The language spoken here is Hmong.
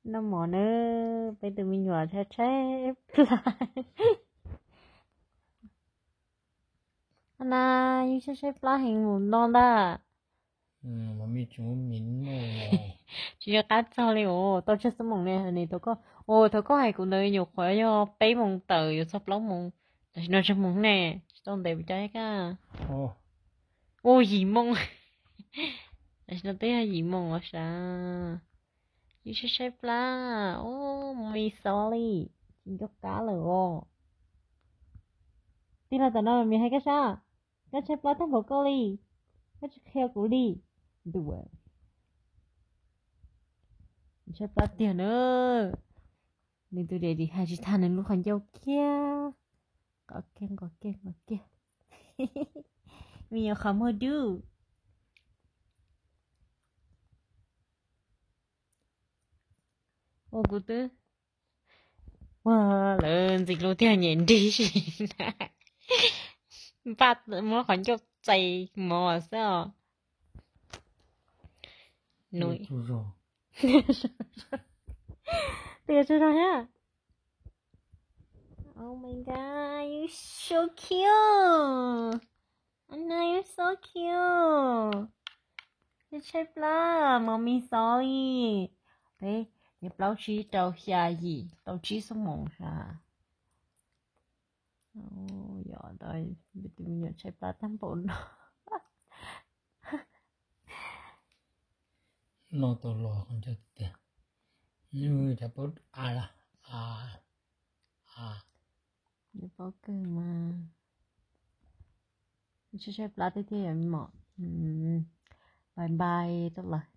Noj mov nawb, peb tus me nyuam tshaib tshaib plab. Ana, yeej tshaib tshaib plab heev mus no ntag. Tsis nco qab txog li os, tau tsawg xuab moos ne, nws thaum koj, ua thaum koj hais kuv ntawd nyuam qhuav yog peb moos tawm yuav txog plaub moos, tam sim no tsawg moos ne, tsis tau ntev pes tsawg thiab. Ua yim moos, tam sim no twb yog yim moos los sav. Yeej tshaib tshaib plab, ua, mus ib xov li, tsis nco qab lawm os. Tij laug tom no mas hais koj sab, koj tshaib plab tag npaum koj li, koj tsis qhia kuv li. Ntuj, tshaib plab tiag na. Nws tus daddy hais tsis tag nws lub qhov ncauj kiag. Nqos kiag, nqos kiag, nqos kiag. Me nyuam qhov muag dub. Ua kuv twb, ua, lawv ntxim hlub tiag, nyem nrig si na. Npaj muab qhov ncauj txais mov xwb os. Nws, twb yuav tsaug zog thiab. Oh my god, you so cute. Ana, you so cute. Tshaib tshaib plab, mos mis xov li. Peb nyob plaub tsib rau xya yim tau tsib xuab moos sas. Yog tus me nyuam tshaib plab tag npaum no. Noj tau los qhov ncauj tiag tiag. Nws paub a, a, a, nws paub kawg mas. Tshaib tshaib plab tiag tiag yom me mom. Bye bye tuaj lawm.